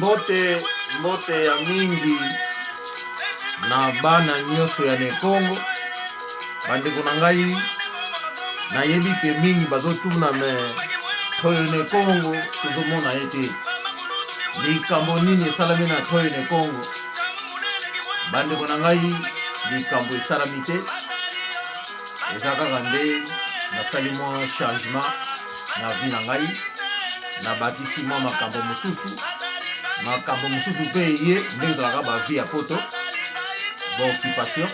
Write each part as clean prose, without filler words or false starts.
Mbote, mbote ya mingi na bana nyonso ya Nekongo. Bandeko na ngai, nayebi ke mingi bazotuna me Toyo Nekongo tozomona ye te. Likambo nini esalami na Toyo Nekongo? Bandeko na ngai, likambo esalami te, eza kaka nde nasali mwa changement na vie na ngai, nabakisi mwa makambo mosusu, makambo mosusu mpe eye ndenge ezalaka ba vie ya poto, ba occupation.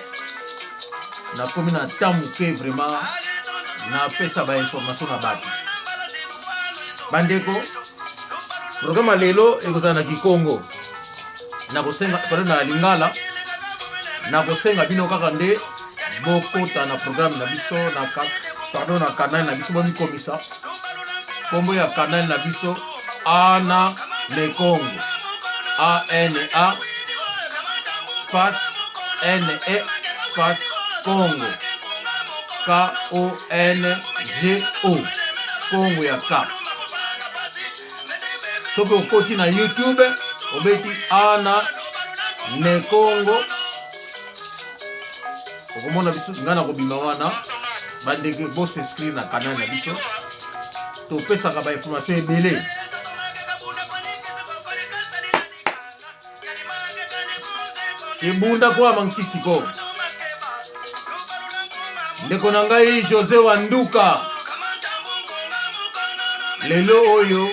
Nakomi na temps moke vraiment napesa ba information na bato. Bandeko, programme ya lelo ekozala na Kikongo, nakosenga pardon, na Lingala. Nakosenga bino kaka nde bokota na programme na biso na pardon, na canal na biso, bomikomisa nkombo ya canal na biso Ana Nekongo, A N A space N E space Congo, K O N G O, Congo ya K. Soki okoti na YouTube obeti Ana Nekongo okomona biso, ngai nakobima wana. Bandeko, bosinscrire na canal na biso, topesaka ba information ebele. Kibunda kwa mankisi ko ndeko na ngai Jose Wanduka, lelo oyo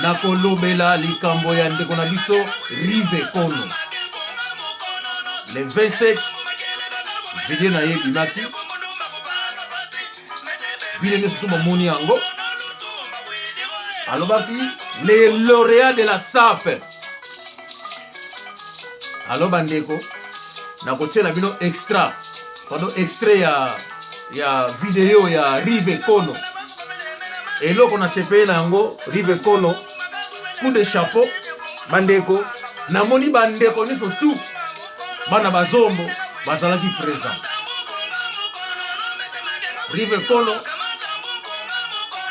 nakolobela likambo ya ndeko na biso Rive Kono. Le 27 video na ye ebimaki, bino nyonso to bomoni yango. Alobaki les lauréats de la sape. Alo bandeko, nakotiela bino extra, pardon, extrait ya video ya Rive Kono. Eloko na sepeli na yango, Rive Kono, coup de chapeau bandeko. Namoni bandeko nyonso tout bana bazombo bazalaki présent. Rive Kono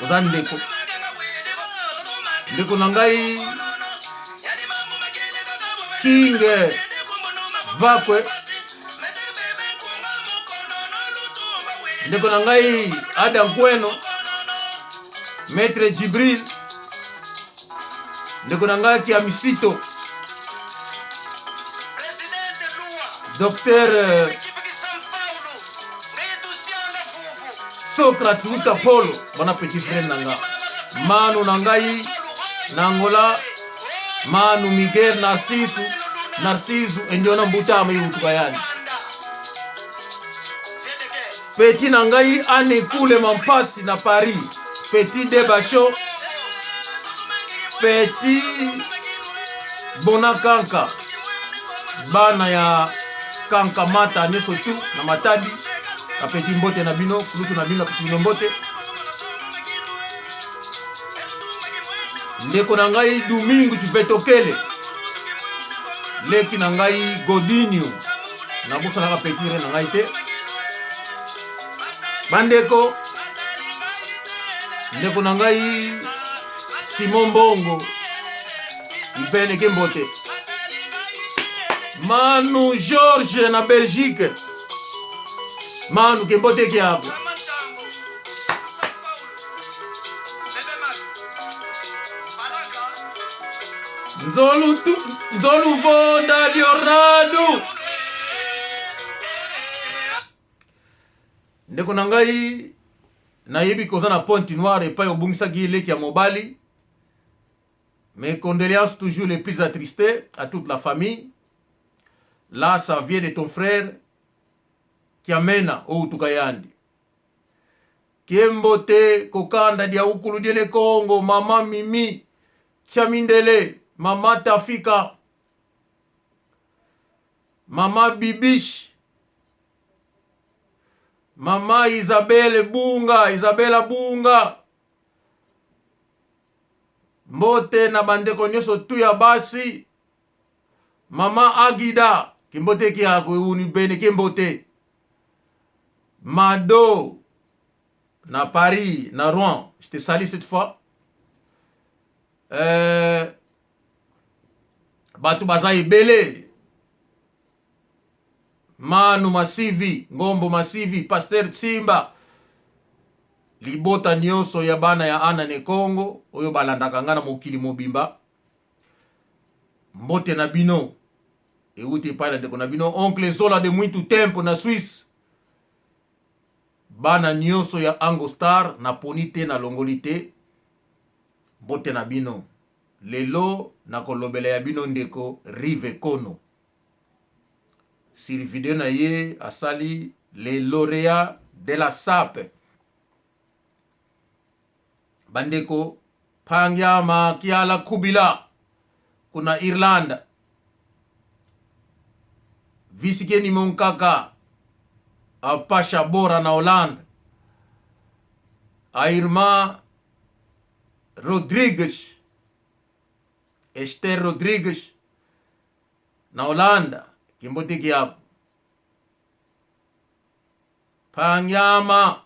oza ndeko, ndeko na ngai King Vakwe, ndeko na ngai Adam Kweno, Maître Djibril, ndeko na ngai Kiamisito, Docteur Socrate Wuta Polo, bana petit frère na nga, Manu na ngai na Angola, Manu Miguel Narciso, Narciso endiona mbutama iutuka yani. Petit na ngai Anne Kule Mampasi na Paris, Petit Debacho, Petit Bonakanka, bana ya Kanka Mata nyonso tu na Matadi, na petit mbote na bino, kulutu na bino, na bino mbote. Ndeko na ngai Domingo Chipetokele, leki na ngai Godinho, nabosanaka petit na ngai te. Bandeko, ndeko na ngai Simon Mbongo Ibeneke mbote. Manu George na Belgique, Manu kembote kiako. Nzoluvonda Leonardo, ndeko na ngai, nayebi koza na Pointe Noire epai obungisaki leki ya mobali. Mes condoléances toujours les plus attristées à toute la famille. Là, ça vient de ton frère Kiamena Outuka Yandi. Kiembote kokanda dia ukulu diene Kongo, mama Mimi Chamindele, mama Tafika, mama Bibish, mama Isabelle Bunga, Isabella Bunga. Mbote na bandeko nyonso tu ya basi. Mama Agida, kimbote ki uni bene kimbote. Mado na Paris, na Rouen, je te salue cette fois. Bato baza ebele. Manu Masivi, Ngombo Masivi, Pasteur Tsimba, libota nyonso ya bana ya Ana ne Kongo oyo balandaka nga na mokili mobimba. Mbote na bino ewuti epai na ndeko na bino Oncle Zola de Muito Tempo na Suisse. Bana nyonso ya Ango Star naponi te nalongoli te. Mbote na bino. Lelo nakolobela ya bino ndeko Rive Kono. Sur video na ye asali les laureats de la sape. Bandeko Pangiama Kiala Kubila kuna Irlanda. Visikeni Monkaka Apasha Bora na Hollande. A irmã Rodrigues, Esther Rodrigues na Holanda, kimbotiki yako. Pangiama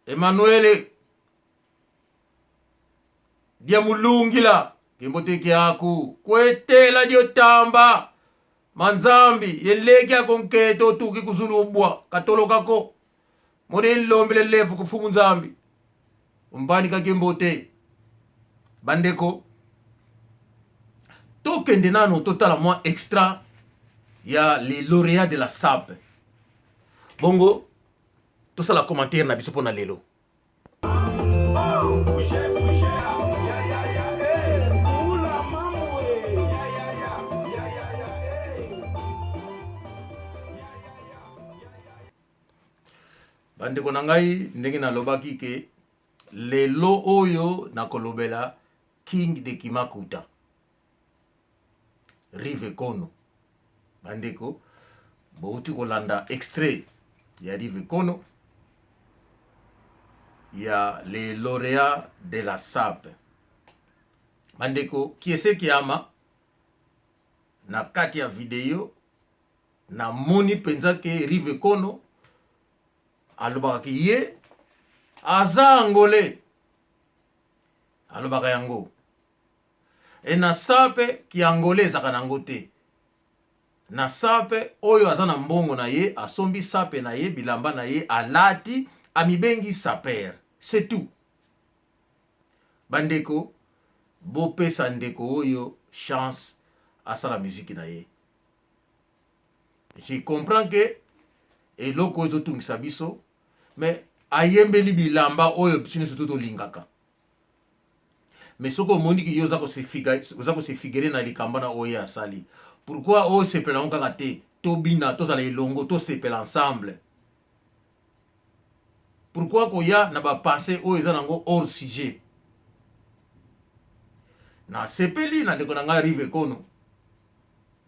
Emmanuel Diamulungila kimbotiki yako kwetela diotamba manzambi yeleki yako nketo otuki kuzulubwa katolokako mone nlombele levu kufumu nzambi umbani kakimbo te bandeko tokende nano totala mwa extra ya les lauréats de la sape bongo tosala commentaire na biso mpo na lelo. Bandeko na ngai, ndenge nalobaki ke lelo oyo nakolobela King de Kimakuta Rive Kono. Bandeko, bouti kolanda extrait ya Rive Kono ya les lauréats de la sape. Bandeko, Kiese Kiama na kati ya video namoni mpenza ke Rive Kono alobaka ke ye aza angolais, alobaka yango e na sape ki angolais ezalaka nango te. Na sape oyo aza na mbongo na ye, asombi sape na ye, bilamba na ye, alati, amibengi saper, c'est tout. Bandeko, bopesa ndeko oyo chance asala miziki na ye. Je comprends que eloko oyo ezotungisa biso, mais ayembeli bilamba oyo biso nyonso to tolingaka. Mais soki omoni ke yo oza kose figure na likambo na oyo asali, pourquoi osepela yango kaka te? Tobina, tozala elongo, tosepela ensemble. Pourquoi koya na ba pensée oyo eza nango hors sujet? Nasepeli na ndeko na ngai Rive Kono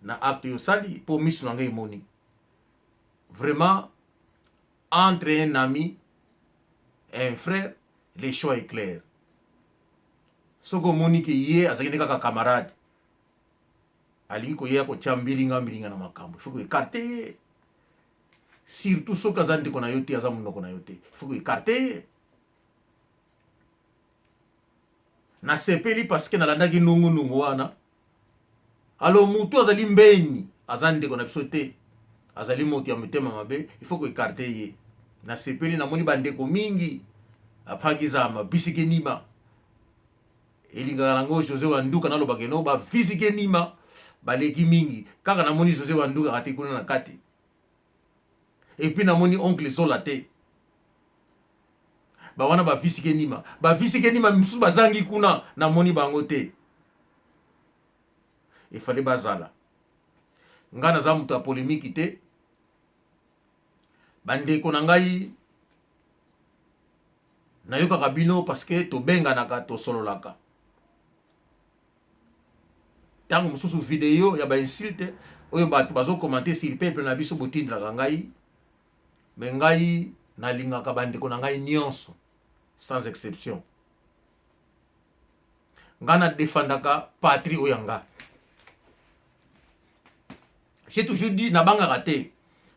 na acte oyo osali, mpo miso na ngai emoni vraiment entre un ami et un frère, le choix est clair. Soki omoni ke ye azalaki nde kaka camarade, alingi koya kotia mbilinga mbilinga na makambo, il faut koekarte ye. Surtout soki aza ndeko na yo te, aza monoko na yo te, il faut koekarte ye. Nasepeli parce que nalandaki nungunungu wana. Alors mutu azali mbeni, aza ndeko na biso te, azali moto ya motema mabe, il faut koekarte ye. Nasepeli, namoni bandeko mingi apangizama bisike nima elingaka nango José Wanduka, nalobaka eno bavisike nima baleki mingi kaka. Namoni José Wanduka kati kuna na kati, et puis namoni oncle Zola te. Bawana bavisike nima, bavisike nima misusu bazangi kuna, namoni bango te. Efale bazala. Ngai naza moto ya polemiki te, bandeko na ngai, nayokaka bino parce que tobenganaka, tosololaka. Ntango mosusu video ya bainsulte oyo bato bazokomante sur peuple na biso botindelaka ngai, me ngai nalingaka bandeko na ngai nyonso sans exception. Ngai nadefandaka patrie oyo ya nga. J'ai toujours dit, nabangaka te.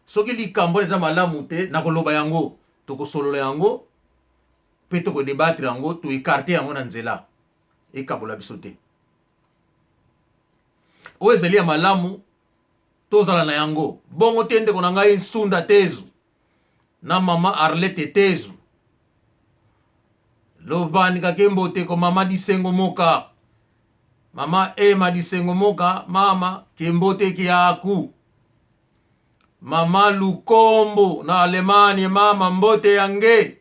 Soki likambo eza malamu te, nakoloba yango, tokosolola yango mpe tokodebatre yango, toekarte yango na nzela ekabola biso te. Oyo ezali ya malamu tozala na yango bongo te ndeko na ngai Nsunda Tezu na mama Arlette Tezu lobani kakembo te ko mama Disengo Moka mama Ema Disengo Moka mama kembote kiaku mama Lukombo na Allemagne mama mbote yange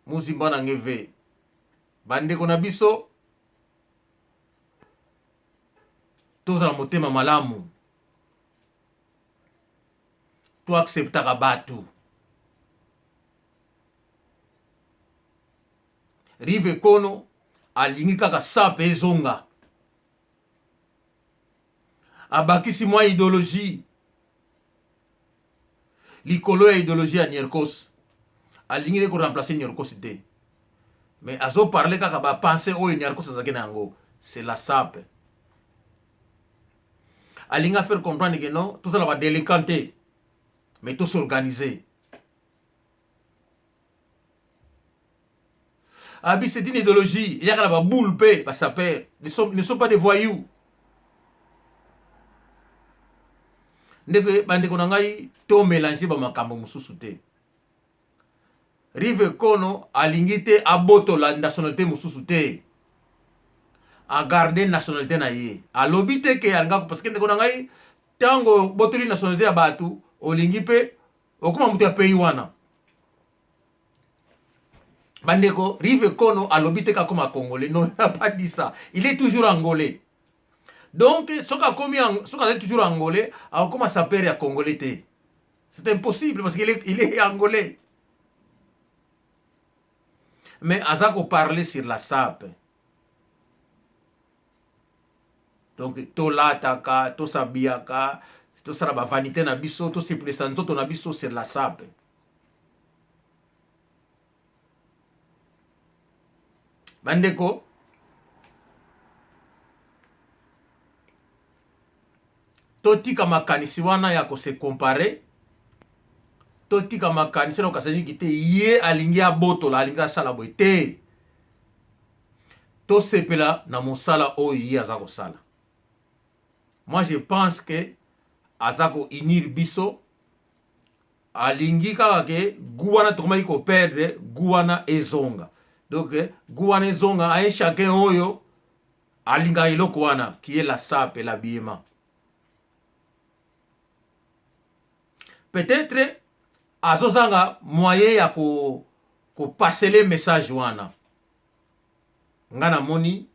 muzimba na nge ve bandeko na biso tozala motema malamu to acceptaka bato rive kono alingi kaka sape ezonga abakisi mwa idéologie likolo ya idéologie ya Nierkos alingi nde koremplace Nierkos te mais azoparle kaka bapense oyo Nierkos azalaki na yango c'est la sape alingi afaire comprendre que non tozala badelinquant te mais tosorganiser Abi, c'est une idéologie. Il y a la boule, paix, bah, ça perd. Ne sont, ne sont pas des voyous. ndeko bandeko na ngai to mélange bamakambo mosusu te rive kono alingi te abotola nationalité mosusu te agarde nationalité na ye alobi te ke alingaka parce que ndeko na ngai ntango obotoli nationalité ya bato olingi mpe okoma moto ya pays wana bandeko rive kono alobi te kakoma congolais non il n'a pas dit ça il est toujours angolais donc soki akomi soki azali toujours angolais akokoma sapeur ya congolais te c'est impossible parce qu'il est, il est angolais mais aza koparler sur la sape donc tolataka tosabiyaka tosala bavanité na biso tosepelisa nzoto na biso sur la sape bandeko totika makanisi wana ya kose compare totika makanisi wana kokasaniki te ye alingi abotola alingi asala boye te tosepela na mosala oyo ye aza kosala moi je pense que aza ko unir biso alingi kaka ke gu wana tokomaki ko perdre gu wana ezonga donc gu wana ezonga aye chacun oyo alingaka eloko wana qui est la sape l'habillement peut-être azozanga moyen ya ko kopasele message wana nga namoni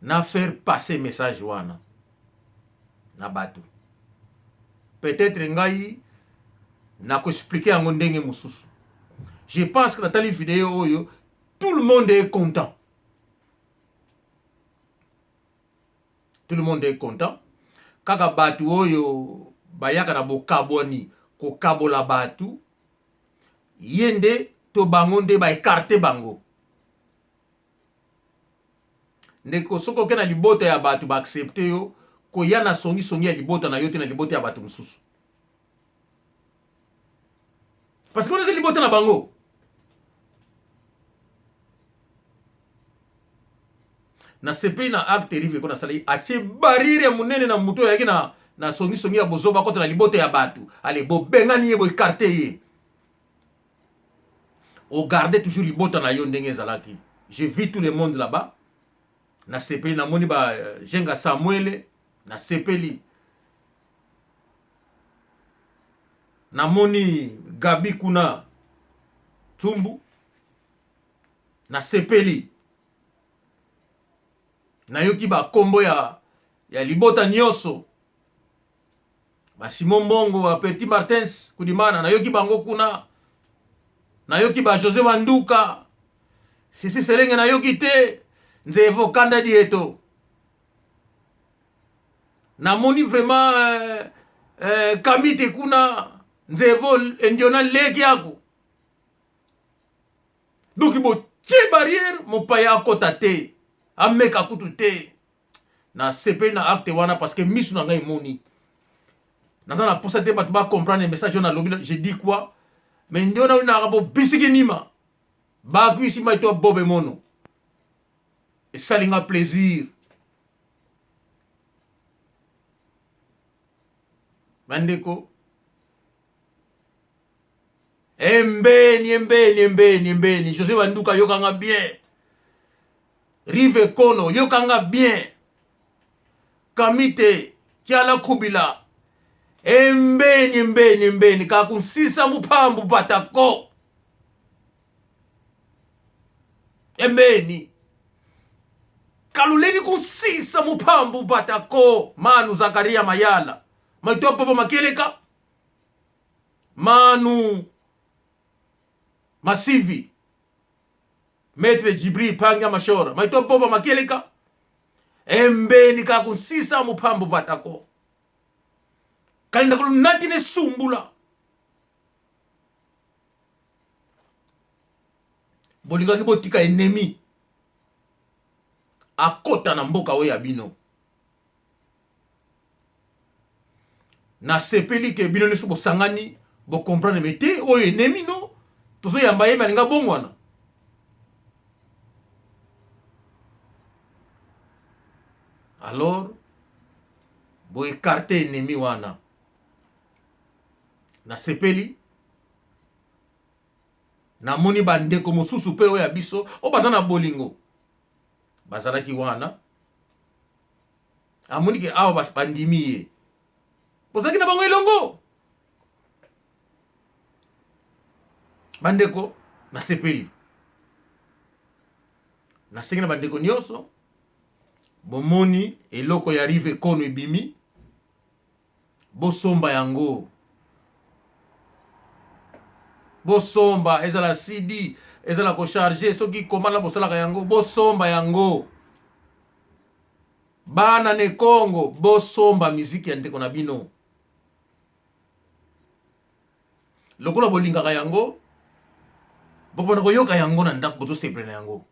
na faire passer message wana na bato peut-être ngai nakoexplike yango ndenge mosusu je pense que natali video oyo tout le monde est content tout le monde est content kaka bato oyo bayaka na bokabwani kokabola bato ye nde to bango nde ba ekarte bango ndeko soki oke na libota ya bato ba accepte yo koya na songisongi ya libota na yo te na libota ya bato mosusu parce que wana eza libota na bango nasepeli na acte rive eko nasalaki atie barriere ya monene na moto oyo ayaki na, na songisongi ya bozoba akota na libota ya bato ale bobengani ye boekarte ye ogarde toujours libota na yo ndenge ezalaki je vis tout le monde là-bas nasepeli namoni ba euh, jenga samuele nasepeli namoni gabi kuna tumbu nasepeli nayoki bakombo ya, ya libota nyonso ba Simon Mbongo ba Petit Martins Kudimana nayoki bango kuna nayoki ba Jose Banduka Sisi Selenge nayoki te Nzevo Kanda Dieto namoni vraiment euh, euh, Kamite kuna Nzevo Ndiona leki yako donc botie barrière mopaya akota te ameka kutu te nasepeli na acte wana parce que misu na ngai emoni naza na posa te bato bacomprendre message oyo nalobi je dis quoi mais nde wana naka bo bisiki nima bakuisi mai to bobe mono esali nga plaisir. Bandeko, embeni embeni embeni embeni, José Banduka yokanga bien, Rive Kono yokanga bien, Kamite Kiala Kubila embeni embeni embeni kakunsisa mupambu batako embeni kaluleni kunsisa mupambu batako manu Zakaria Mayala maitopopo makeleka manu masivi Maître Djibril Panga Mashora maitopopo makeleka embeni kakunsisa mupambu batako kalenda kulunati ne sumbula bolingaki botika ennemi akota na mboka oyo ya bino. Nasepeli ke bino nyonso bosangani bocomprendre me te oyo ennemi no tozoyamba ye me alinga bongwana. Alors boekarte ennemi wana. Nasepeli namoni bandeko mosusu mpe oyo ya biso oyo baza na bolingo bazalaki wana, amoni ke awa bandimi ye, bozalaki na bango elongo. Bandeko, nasepeli, nasengi na bandeko nyonso, bomoni eloko ya Rive Kono ebimi, bosomba yango, bosomba, ezala CD, ezala kocharge, soki komanda bosalaka yango, bosomba yango. Bana ne Kongo, bosomba miziki ya ndeko na bino lokola bolingaka yango, bokobanda koyoka yango na ndako, bozosepela na yango.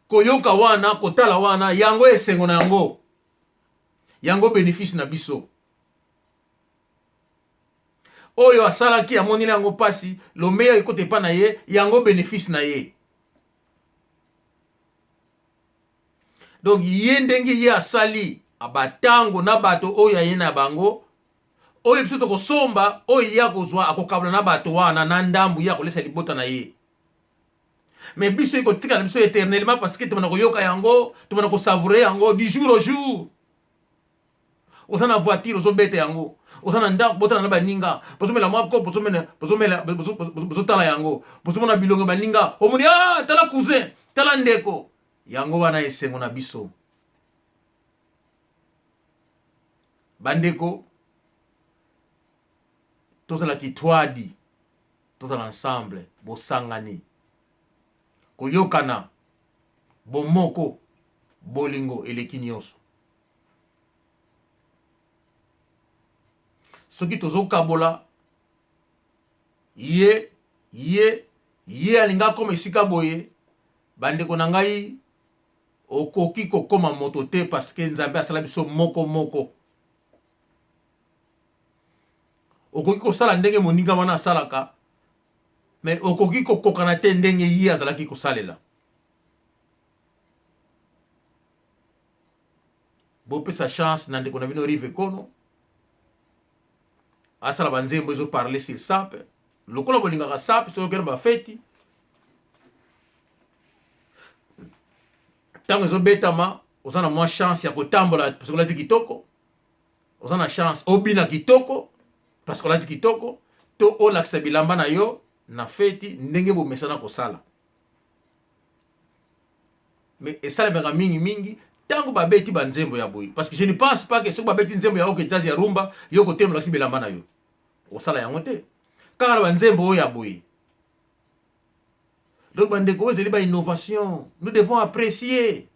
Koyoka wana, kotala wana, yango esengo na yango, yango bénéfice na biso. Oyo asalaki amoneli yango mpasi, lomeya ekota epa na ye, yango bénéfice na ye. Donc ye ndenge ye asali batango na bato oyo aye na bango, oyo biso tokosomba, oyo ye akozwa akokabla na bato wana na ndambu, ye akolesa libota na ye. Mais biso ekotikala biso éternellement parce que tobanda koyoka yango, tobanda kosavourer yango du jour au jour. Oza na voiture ozobeta yango, oza na ndako botala na baninga, bozomela mwa kopo, bozotala yango, bozomona bilongo baninga, omoni ah, tala cousin, tala ndeko. Yango wana esengo na biso. Bandeko, tozala kitwadi, tozala ensemble, bosangani, koyokana, bomoko, bolingo eleki nyonso. Soki tozokabola ye ye ye alinga akoma esika boye, bandeko na ngai, okoki kokoma moto te parce que Nzambe asala biso moko moko. Okoki kosala ndenge moninga wana asalaka, mais okoki kokokana te ndenge ye azalaki kosalela. Bopesa chance na ndeko na bino Rive Kono asala banzembo ezo parler sur sape, lokola bolingaka sape, soki okende bafeti ntango ezobetama, oza na mwa chance ya kotambola parce que olati kitoko, oza na chance obina kitoko parce que olati kitoko, to olakisa bilamba na yo na feti ndenge bomesana kosala. Mais esalemaka mingi mingi ntango babeti banzembo ya boye, parce que je ne pense pas que soki babeti nzembo ya OK Jazz ya rumba, yo kotelema olakisi bilamba na yo, osala yango te, kaka na banzembo oyo ya boye. Donc bandeko, oyo ezali ba innovation, nous devons apprécier.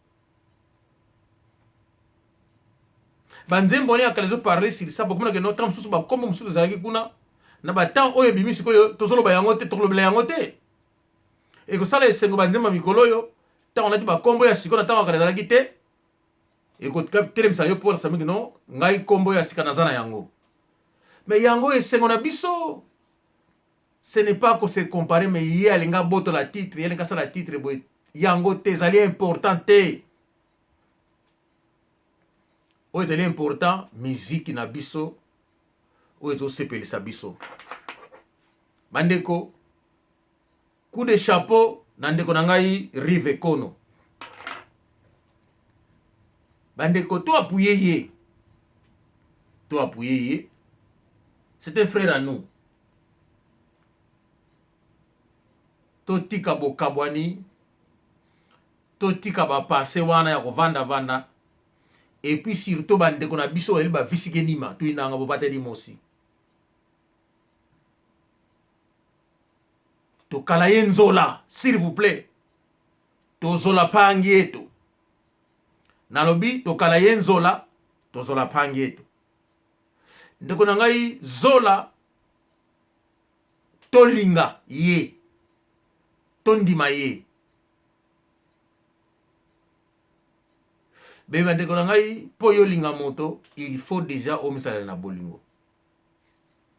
Banzembo wana ya kala ezoparle sur ça, bokomona ke no ntango mosusu bakombo mosusu ezalaki kuna na batemps oyo ebimi sikoyo, tozoloba yango te, tokolobela yango te. Ekosala esengo banzembo ya mikolo oyo ntango olati bakombo ya sikoyo na ntango ya kala ezalaki te, ekotelemisa yo mpo olakisa mingi no ngai kombo ya sika naza na yango. Mais yango esengo na biso, ce n'est pas ko se comparer, mais ye alinga abotola titre, ye alinga asala titre boye, yango te ezali important te. Oyo ezali important, miziki na biso oyo ezosepelisa biso. Bandeko, coup de chapeau na ndeko na ngai Rive Kono. Bandeko, to appuyer ye, to appuyer ye, c'est un frère à nous. Totika bokabwani, totika ba pensee wana ya kovanda vanda, et puis surtout bandeko na biso bayeli bavisike nima tuinanga bobateli mosi tokala ye nzola, s'il vous plaît, tozola pangi eto. Nalobi tokala ye nzola, tozola pangi eto. Ndeko na ngai zola, tolinga ye, tondima ye. Be bandeko na ngai, mpo yo olinga moto, il faut déjà omisalela na bolingo.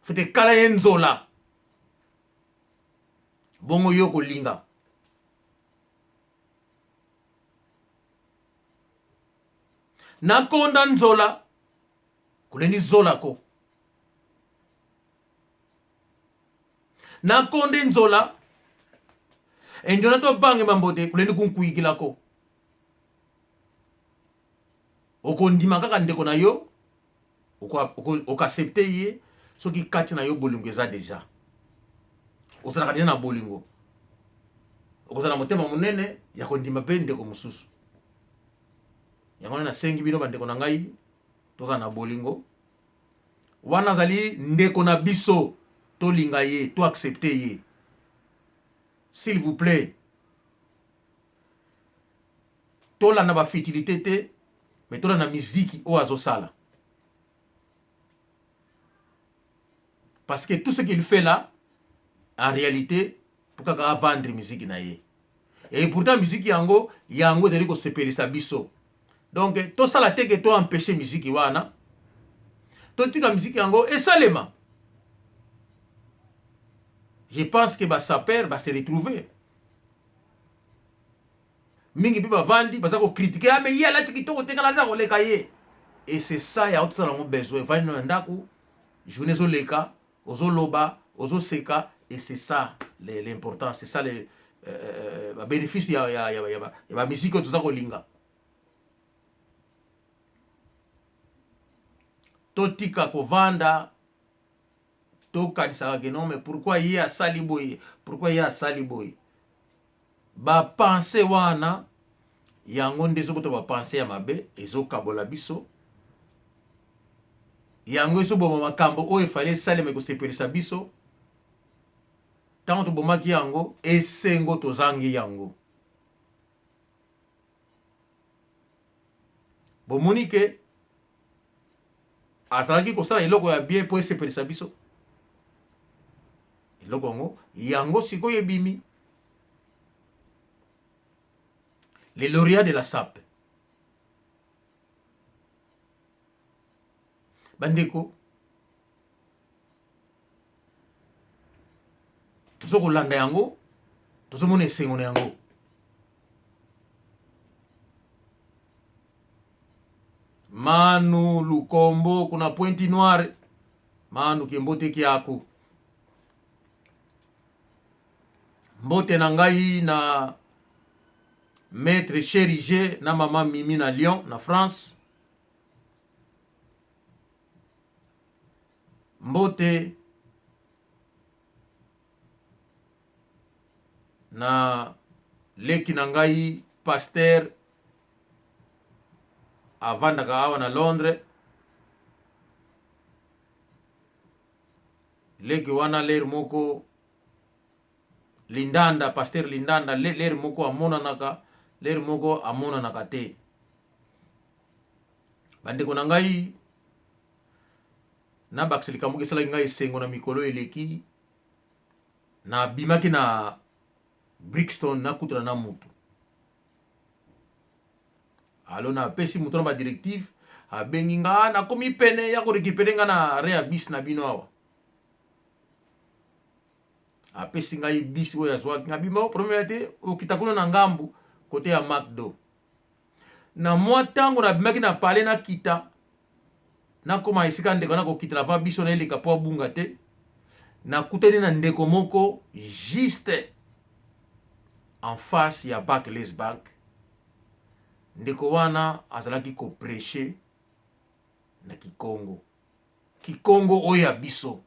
Fete kala ye nzola, bongo yo kolinga. Nakonda nzola kulendi zola ko. Nakonde nzola enjona to bange mambote kulendi kunkuikila ko. Okondima kaka ndeko na yo, okaccepte ye soki kati na yo bolingo eza deja. Ozalaka deja na bolingo, okozala na motema monene ya kondima mpe ndeko mosusu. Yango wana nasengi bino bandeko na ngai, tozala na bolingo. Wana azali ndeko na biso, tolinga ye, to accepte ye, s'il vous plaît. Tolanda ba futilité te, mais tolanda miziki oyo azosala, parce que tout ce qu'il fait là en réalité pour kaka avendre miziki na ye, et pourtant miziki yango yango ezali kosepelisa biso. Donc tosala te ke to empêcher miziki wana, totika miziki yango esalema. Je pense que ba sapeur ba se retrouver mingi mpe bavandi baza kokritike, ah, mais ye alati kitoko te, kala aza koleka ye. Et c'est ça yango tosala yango besoin. Evandi na ndako, journée ezoleka, ozoloba, ozoseka, et c'est ça l'important, c'est ça le babénéfice ya bamiziki oyo toza kolinga. Totika kovanda tokanisaka ke non, mais pourquoi ye asali boye, pourquoi ye asali boye. Bapense wana yango nde ezobota bapense ya mabe, ezokabola biso, yango ezoboma makambo oyo efali esalema ekosepelisa biso. Ntango tobomaki yango, esengo tozangi yango. Bomoni ke azalaki kosala eloko ya bien mpo esepelisa biso, eloko yango yango sikoyo ebimi. Les lauréats de la SAP, bandeko, tozo kolanda yango, tozomona esengo na yango. Manu Lukombo kuna Pointe Noire, Manu Kembote Kiaku, mbote na ngai na Maître Cherige na mama Mimi na Lyon na France. Mbote na leki na ngai pasteur avandaka awa na Londres. Leki wana lere moko Lindanda, pasteur Lindanda, lere moko amonanaka, lere moko amonanaka te. Bandeko na ngai, nabakisa likambo esalaki ngai esengo na mikolo eleki. Nabimaki na Brixton, nakutana na mutu. Alo napesi mutu na ba directive, abengi nga, nakomi pene ya korekipere nga na re ya bis na bino awa. Apesi ngai bis oyo azwaki nga, bima problème te, okita kuna na ngambu kote ya McDo. Na mwa ntango nabimaki na palais nakita, Nakoma esika ndeko nakokitela va biso na eleka mpo abunga te. Nakutani na ndeko moko juste en face ya Barclays Bank. Ndeko wana azalaki ko precher na Kikongo. Kikongo oyo ya biso.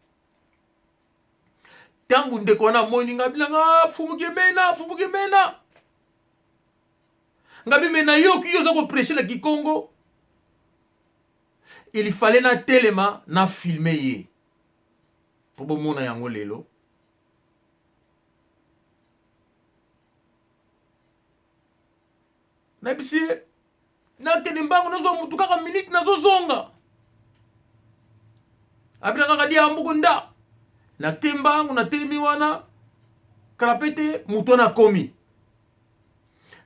Ntango ndeko wana amoni ngai bilanga ah, Fumu Gemena, Fumu Gemena. Ngabi me nayoki yo oza ko precher na Kikongo. Il fallait natelema na filmer ye mpo bomona yango lelo. Nayebisi ye nakende mbangu nazwa mutu kaka minute nazozonga. Abina kaka dia mbuku nda nake mbangu natelemi wana kala pe te mutu wana akomi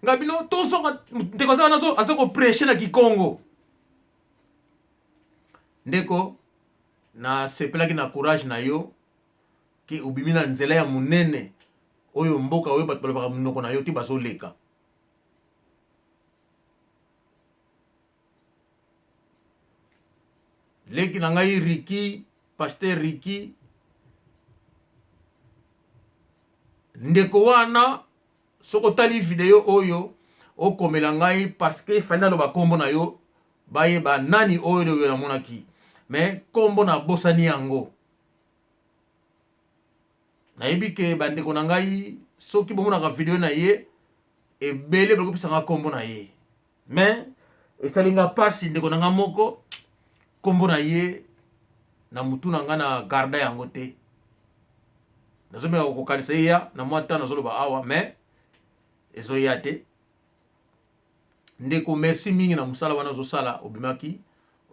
nga bino tozonga ndeko aza wana aza kopreche na kikongo ndeko nasepelaki na courage na yo ke obimi na nzela ya monene oyo mboka oyo bato balobaka monoko na yo te bazoleka leki na ngai Ricky, pasteur Ricky, ndeko wana soki otali video oyo okomela ngai parce que fali naloba nkombo na yo bayeba nani oyo oyo namonaki mais nkombo nabosani yango. Nayebi ke bandeko na ngai soki bomonaka video na ye ebele bakopesa nga nkombo na ye mais esali nga mpasi ndeko na nga moko nkombo na ye na mutu na nga na garda yango te nazomeka kokokanisa ye ya na mwa temps nazoloba awa mais ezoya te ndeko merci mingi na mosala wana ozosala obimaki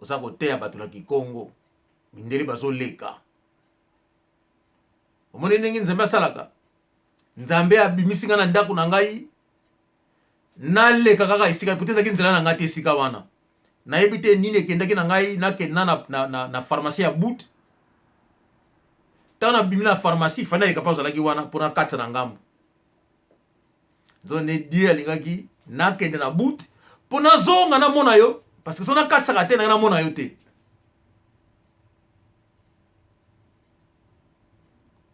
oza koteya bato na kikongo mindele bazoleka omoni ndenge nzambe asalaka nzambe abimisi ngai na ndako na ngai naleka kaka esika pote ezalaki nzela na ngai te esika wana nayebi te nini ekendaki na ngai nakenda na, na, na, na pharmacie ya boot ntango nabimi na pharmacie fani naleka mpe ozalaki wana mpo nakatisa na ngambo nzo ne die alingaki nakende na boot mpo nazonga namona yo parce que so nakatisaka te ngai namona yo te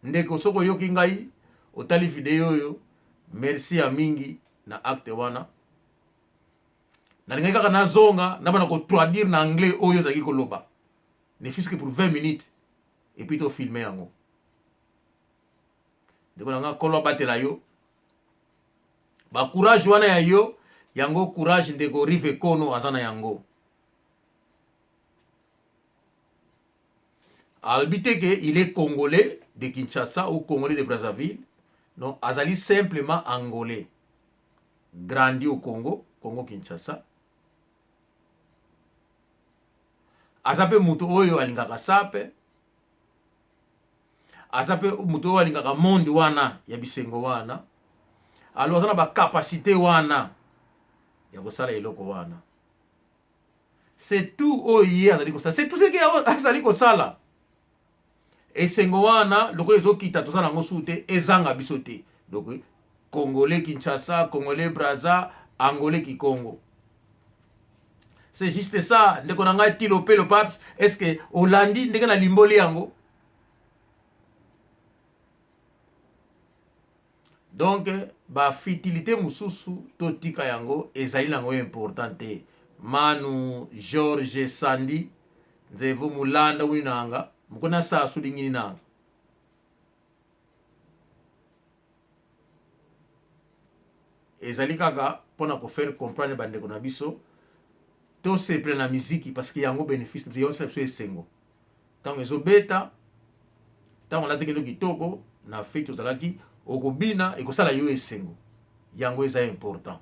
Ndeko soki oyoki ngai otali video oyo merci ya mingi na acte wana nalingaki kaka nazonga nabanda ko traduire na anglais oyo ozalaki koloba ne fût que pour 20 minutes et puis to filmer yango ndeko na nga nkolo abatela yo ba courage wana ya yo yango courage ndeko Rive Kono aza na yango Alobi te que il est congolais de Kinshasa ou congolais de Brazzaville. Non, azali simplement angolais. Grandi au Congo, Congo Kinshasa. Aza pe moto oyo alingaka sape. Aza pe moto oyo alingaka monde wana ya bisengo wana. Alors aza na ba capacité wana ya kosala eloko wana. C'est tout oyo ye azali kosala. C'est tout ce que azali kosala. Esengo wana lokola ezokita toza nango su te ezanga biso te. Donc Congolais Kinshasa, Congolais Brazza, Angolais Kikongo. C'est juste ça. Ndeko na ngai Tilo Pelo Paps, est-ce que olandi ndenge na limboli yango? Donc ba futilite mususu totika yango ezali nango important te. Manu George Sandy Nzevu Mulanda wini nanga mukuna sasu lingini nanga. Ezali kaka pona ko faire comprendre bandeko na biso tosepela na miziki parce que yango benefice yango esala biso esengo. Ntango ezobeta, ntango olataki ndo kitoko na fete ozalaki okobina, ekosala yo esengo. Yango eza important.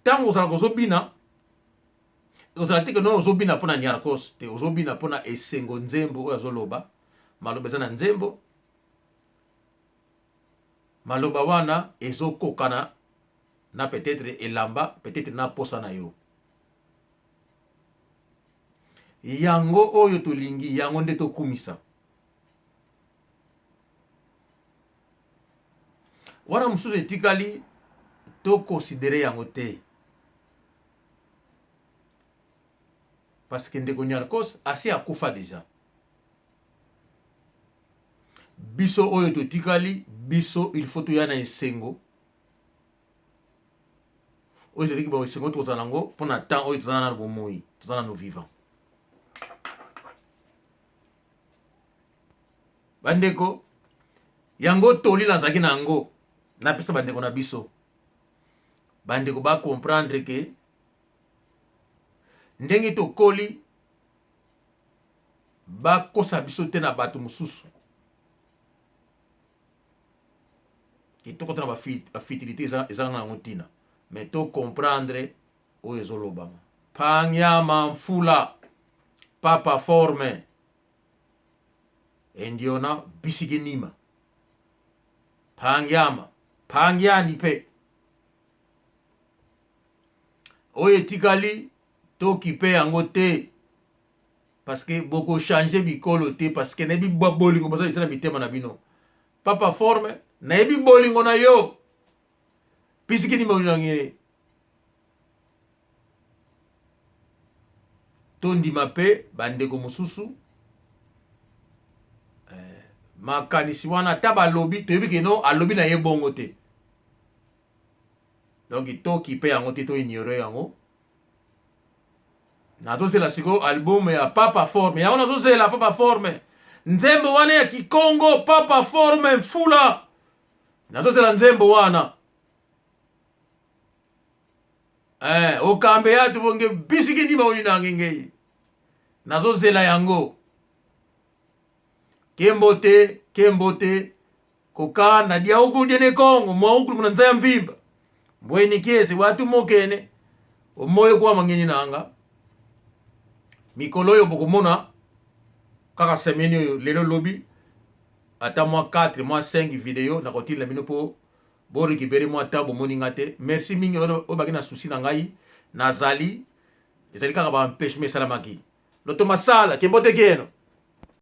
Ntango ozalaka ozobina, ozala te ke no ozobina mpo na niarkos te, ozobina mpo na esengo nzembo oyo azoloba, maloba eza na nzembo, maloba wana ezokokana na peut-être elamba, peut-être na posa na yo. Yango oyo tolingi, yango nde tokumisa. Wana mosusu etikali to considere yango te. Parce que ndeko Niarcos asi akufa dejà. Biso oyo totikali, biso il faut toya na esengo oyo ezalaki ba esengo tokozala nango mpo na temps oyo toza na bomoi, toza nano vivant. Bandeko, yango toli nazalaki na yango napesa bandeko na biso, bandeko ba comprendre ke ndenge tokoli bakosa biso te na bato mosusu ke tokota na bafutilité ezanga na yango ntina, mais to comprendre oyo ezolobama. Pangyama mfula papa forme endiona bisiki nima pangyama pangyani mpe oyo etikali tokipe yango te, parce que boko changer bikolo te, parce que nayebi bolingo boza na mitema na bino. Papa forme, nayebi bolingo na yo pisiki nima olinange. Tondima mpe bandeko mosusu makanisi wana, ata balobi toyebi ke no alobi na ye bongo te, donc tokipe yango te, to ignore yango. Nazozela sikoyo album ya Papa Forme, yango nazozela Papa Forme, nzembo wana ya Kikongo, Papa Forme mfula, nazozela nzembo wana. Okambe ya tubonge bisiki ndima oyo nange ngei, nazozela yango. Kembo te, kembo te, kokanda dia okulu diene Kongo mwa okulu muna nzaya mvimba mbweni kiese watu mokene omoyo kwa mangeni nanga mikolo oyo bokomona kaka semaine oyo lelo lobi ata mwa 4 mwa 5 video nakotinda bino mpo bo récupérer mwa temps bomoni nga te. Merci mingi oyo baki na souci na ngai, nazali ezali kaka ba empêchement esalamaki loto masala kembote keno.